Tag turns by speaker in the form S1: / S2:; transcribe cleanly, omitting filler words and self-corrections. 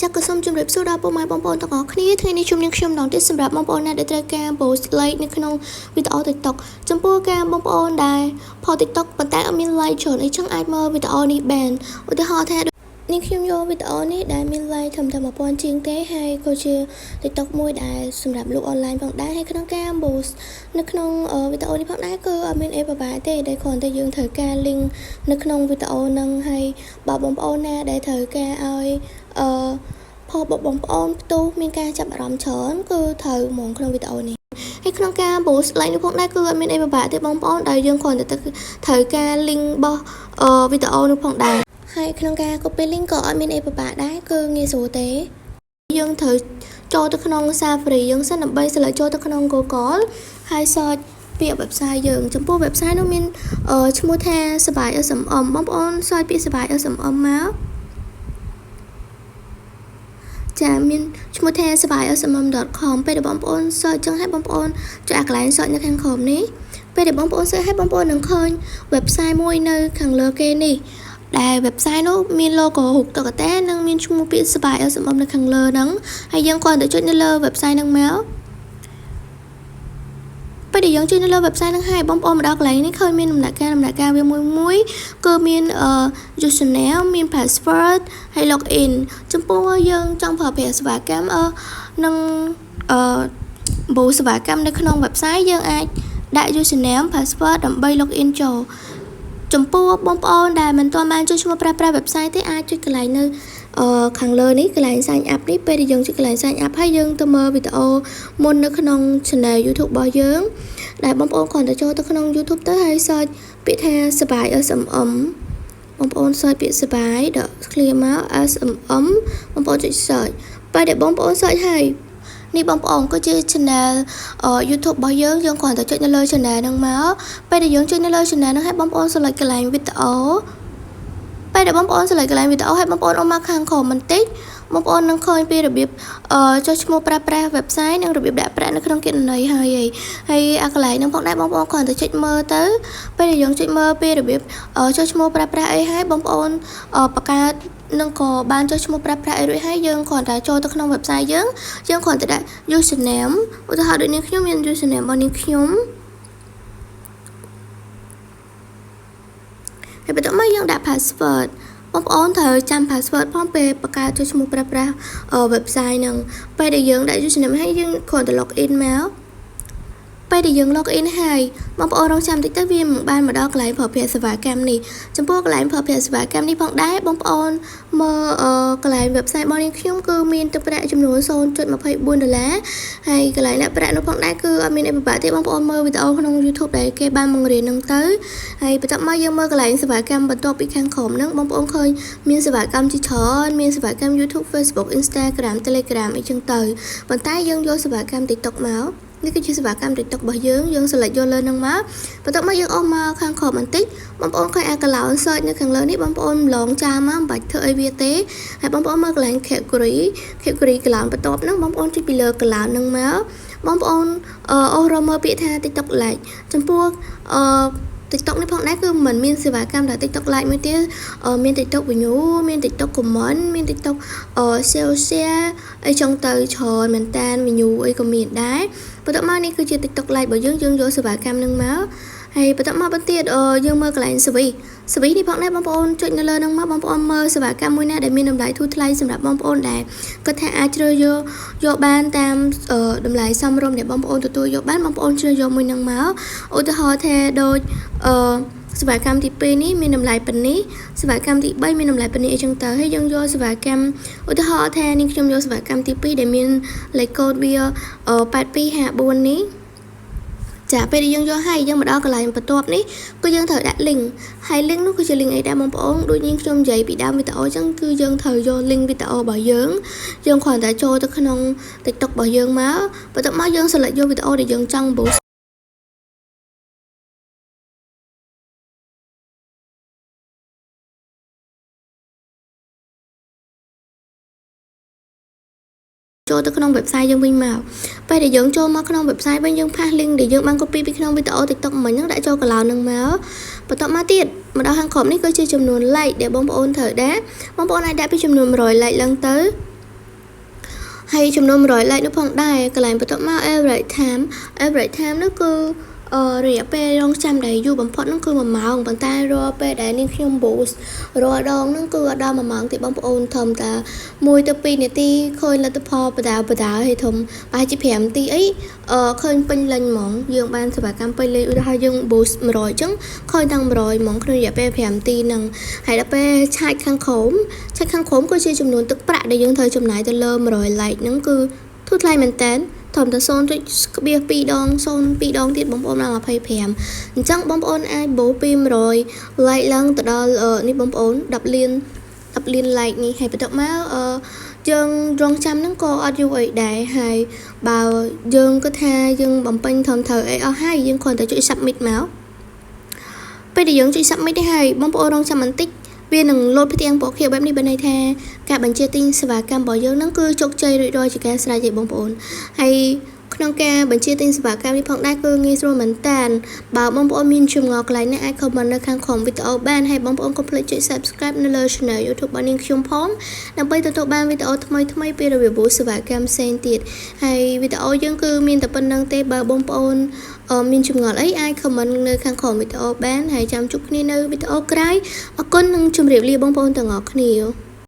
S1: ចាក៏សូមជម្រាបសួរដល់ពុកម៉ែបងប្អូនទាំងអស់គ្នាថ្ងៃនេះជួបនាងខ្ញុំម្ដងទៀតសម្រាប់បងប្អូនណាដែលត្រូវការ boost like នៅក្នុងវីដេអូ TikTok ចំពោះការបងប្អូនដែលផុស TikTok ប៉ុន្តែអត់មាន like ច្រើនអីចឹងអាចមើលវីដេអូនេះបានឧទាហរណ៍ថានេះខ្ញុំយកវីដេអូនេះដែលមាន like ត្រឹមតែ1000ជាងទេហើយក៏ជា TikTok មួយដែលសម្រាប់លក់អនឡាញផងដែរហើយក្នុងការ boost នៅក្នុងវីដេអូនេះផងដែរគឺអត់មានអីពិបាកទេដែលគ្រាន់តែយើងត្រូវការ link នៅក្នុងវីដេអូហ្នឹងហើយបើបងប្អូនណាដែលត្រូវការឲ្យអឺផុសបងប្អូនផ្ទុះមានការចាប់អារម្មណ៍ច្រើនគឺត្រូវហ្មងក្នុងវីដេអូនេះហើយក្នុងការ boost like នេះផងដែរគឺអត់មានអីពិបាកទេបងប្អូនដែលយើងគ្រាន់តែត្រូវការ link របស់វីដេអូនោះផងដែរហើយក្នុងការ copy link ក៏អត់មានអីពិបាកដែរគឺងាយស្រួលទេយើងត្រូវចូលទៅក្នុង Safari យើងសិនដើម្បី select ចូលទៅក្នុង Google ហើយ search ពាក្យ website យើងចំពោះ website នោះមានឈ្មោះថាសបាយ SMM បងប្អូន search ពាក្យសបាយ SMM មកចាមានឈ្មោះថាសបាយ smm.com ពេលដែលបងប្អូន search ចឹងឲ្យបងប្អូនចុចអាកន្លែង search នៅខាងក្រោមនេះពេលដែលបងប្អូន search ឲ្យបងប្អូននឹងឃើញ website មួយនៅខាងលើគេនេះដែល website នោះមាន logo រូបតុក្កតានិងមានឈ្មោះពាក្យសបាយ SMM នៅខាងលើហ្នឹងហើយយើងគ្រាន់តែចុចនៅលើ website ហ្នឹងមកពេលដែលយើងចុចនៅលើ website ហ្នឹងហើយបងប្អូនមកដល់កន្លែងនេះឃើញមានដំណាក់កាលដំណាក់កាលវាមួយមួយគឺមាន username មាន password ហើយ login ចំពោះយើងចង់ប្រើប្រាស់សេវាកម្មអឺនិងអឺបូសេវាកម្មនៅក្នុង website យើងអាចដាក់ username password ដើម្បី login ចូលចំពោះបងប្អូនដែលមិនទាន់បានចុះឈ្មោះប្រើប្រាស់ website ទេអាចចុចកន្លែងនៅអឺខាងលើនេះកន្លែង sign up នេះពេលដែលយើងចុចកន្លែង sign up ហើយយើងទៅមើលវីដេអូមុននៅក្នុង channel YouTube របស់យើងដែលបងប្អូនគ្រាន់តែចូលទៅក្នុង YouTube ទៅហើយ search ពាក្យថាសបាយ SMM បងប្អូន search ពាក្យសបាយដក clear មក SMM បងប្អូនចុច search ពេលដែលបងប្អូន search ហើយនេះបងប្អូនគឺជា channel YouTube របស់យើងយើងគ្រាន់តែចុចនៅលើ channel ហ្នឹងមកពេលដែលយើងចុចនៅលើ channel ហ្នឹងហើយបងប្អូន select កន្លែងវីដេអូពេលដែលបងប្អូន select កន្លែងវីដេអូហើយបងប្អូនអូសមកខាងក្រោមបន្តិចបងប្អូននឹងឃើញពីរបៀបចុះឈ្មោះប្រើប្រាស់ website និងរបៀបដាក់ប្រាក់នៅក្នុងគណនីហើយហើយអាកន្លែងហ្នឹងផងដែរបងប្អូនគ្រាន់តែចុចមើលទៅពេលដែលយើងចុចមើលពីរបៀបចុះឈ្មោះប្រើប្រាស់អីហើយបងប្អូនបង្កើតនឹងក៏បានចុះឈ្មោះប្រើប្រាស់អីរួចហើយយើងគ្រាន់តែចូលទៅក្នុង website យើងយើងគ្រាន់តែដាក់ username ឧទាហរណ៍ដូចនាងខ្ញុំមាន username របស់នាងខ្ញុំហើយបន្ទាប់មកយើងដាក់ password បងប្អូនត្រូវចាំ password ផងពេលបង្កើតចុះឈ្មោះប្រើប្រាស់ website ហ្នឹងពេលដែលយើងដាក់ username ហើយយើងគ្រាន់តែ log in មកពេលដែលយើង log in ហើយបងប្អូនរងចាំតិចទៅវាមិនបានមកដល់កន្លែងប្រើប្រាស់សេវាកម្មនេះចំពោះកន្លែងប្រើប្រាស់សេវាកម្មនេះផងដែរបងប្អូនមើលកន្លែង website របស់នាងខ្ញុំគឺមានទឹកប្រាក់ចំនួន0.24ដុល្លារហើយកន្លែងដាក់ប្រាក់នោះផងដែរគឺអត់មានអីពិបាកទេបងប្អូនមើលវីដេអូក្នុង YouTube ដែលគេបានបង្រៀននឹងទៅហើយបន្ទាប់មកយើងមើលកន្លែងសេវាកម្មបន្ទាប់ពីខាងក្រោមហ្នឹងបងប្អូនឃើញមានសេវាកម្មជាច្រើនមានសេវាកម្ម YouTube Facebook Instagram Telegram អីចឹងទៅប៉ុន្តែយើងយកសេវាកម្ម TikTok មកនេះគឺជាសេវាកម្ម TikTok របស់យើងយើង select យកលើនឹងមកបន្ទាប់មកយើងអូសមកខាងក្រោមបន្តិចបងប្អូនឃើញអាកឡោន search នៅខាងលើនេះបងប្អូនម្លងចាមកមិនបាច់ធ្វើអីវាទេហើយបងប្អូនមើលកន្លែង category category កឡោនបន្ទាប់ហ្នឹងបងប្អូនចុចពីលើកឡោនហ្នឹងមកបងប្អូនអូសរកមើលពាក្យថា TikTok like ចំពោះអឺ TikTok នេះផងដែរគឺមិនមានសេវាកម្មដែល TikTok like មួយទៀតមាន TikTok view មាន TikTok comment មាន TikTok share share អីចង់ទៅច្រើនមែនតាន view អីក៏មានដែរបន្ទាប់មកនេះគឺជា TikTok like របស់យើងយើងយកសេវាកម្មនឹងមកហើយបន្ទាប់មកបន្ទៀតយើងមើលកន្លែង service service នេះផងដែរបងប្អូនចុចនៅលើនឹងមកបងប្អូនមើលសេវាកម្មមួយណាដែលមានតម្លៃធូរថ្លៃសម្រាប់បងប្អូនដែលគាត់ថាអាចជ្រើសយកយកបានតាមតម្លៃសមរម្យដែលបងប្អូនទទួលយកបានបងប្អូនជ្រើសយកមួយនឹងមកឧទាហរណ៍ថាដូចអឺសេវាកម្មទី2នេះមានតម្លៃប៉ុណ្នេះសេវាកម្មទី3មានតម្លៃប៉ុណ្នេះអីចឹងទៅហើយយើងយកសេវាកម្មឧទាហរណ៍ថានេះខ្ញុំយកសេវាកម្មទី2ដែលមានលេខកូដវា8254នេះចាពេលដែលយើងយកហើយយើងមកដល់កន្លែងបន្ទាប់នេះគឺយើងត្រូវដាក់ link ហើយ link នោះគឺជា link អីដែរបងប្អូនដូចញខ្ញុំនិយាយពីដើមវីដេអូអញ្ចឹងគឺយើងត្រូវយក link វីដេអូរបស់យើងយើងគ្រាន់តែចូលទៅក្នុង TikTok របស់យើងមកបន្ទាប់មកយើង select យកវីដេអូដែលយើងចង់ boost ចូលទៅក្នុង website យើងវិញមកពេលដែលយើងចូលមកក្នុង website វិញយើងផាស link ដែលយើងបាន copy ពីក្នុងវីដេអូ TikTok មិញហ្នឹងដាក់ចូលកន្លោហ្នឹងមកបន្ទាប់មកទៀតមកដល់ខាងក្រោមនេះគឺជាចំនួន like ដែលបងប្អូនត្រូវដាក់បងប្អូនអាចដាក់ពីចំនួន100 like ឡើងទៅ ហើយចំនួន100 like នោះផងដែរកន្លែងបន្ទាប់មក average time average time នោះគឺអឺរយៈពេលរងចាំដែលយូរបំផុតនោះគឺ1ម៉ោងប៉ុន្តែរាល់ពេលដែលនាងខ្ញុំ boost រាល់ដងហ្នឹងគឺអត់ដល់1ម៉ោងទេបងប្អូនធំតា1ទៅ2នាទីឃើញលទ្ធផលបដាបដាហើយធំប្រហែលជា5នាទីអីអឺឃើញពេញលេញហ្មងយើងបានសេវាកម្មពេញលេញឧទាហរណ៍យើង boost 100អញ្ចឹងឃើញតាំង100ហ្មងក្នុងរយៈពេល5នាទីហ្នឹងហើយដល់ពេលឆាច់ខាងក្រោមឆាច់ខាងក្រោមគឺជាចំនួនទឹកប្រាក់ដែលយើងត្រូវចំណាយទៅលើ100 like ហ្នឹងគឺធូរថ្លៃមែនតើត្រឹមតែ0.2ដង0.2ដងទៀតបងប្អូនដល់25អញ្ចឹងបងប្អូនអាចបូពី100 like ឡើងទៅដល់នេះបងប្អូន10លាន10លាន like នេះហើយបន្ទាប់មកអឺយើងរងចាំហ្នឹងក៏អត់យូរអីដែរហើយបើយើងគិតថាយើងបំពេញត្រឹមត្រូវអីអស់ហើយយើងគ្រាន់តែចុច submit មកពេលដែលយើងចុច submit នេះហើយបងប្អូនរងចាំបន្តិចវានឹងលោតផ្ទាំងពណ៌ខៀវបែបនេះបើន័យថាការបញ្ជាទិញសេវាកម្មរបស់យើងនឹងគឺជោគជ័យរួចរាល់ជាការស្រេចឯបងប្អូនហើយក្នុងការបញ្ជាទិញសេវាកម្មនេះផងដែរគឺងាយស្រួលមែនតើបើបងប្អូនមានចម្ងល់កន្លែងនេះអាច comment នៅខាងក្រោមវីដេអូបានហើយបងប្អូនកុំភ្លេចចុច Subscribe នៅលើ Channel YouTube របស់នាងខ្ញុំផងដើម្បីទទួលបានវីដេអូថ្មីថ្មីពីរបៀបសេវាកម្មផ្សេងទៀតហើយវីដេអូយើងគឺមានតែប៉ុណ្្នឹងទេបើបងប្អូនមានចម្ងល់អីអាច comment នៅខាងក្រោមវីដេអូបានហើយចាំជួបគ្នានៅវីដេអូក្រោយអរគុណនិងជម្រាបលាបងប្អូនទាំងអស់គ្នា។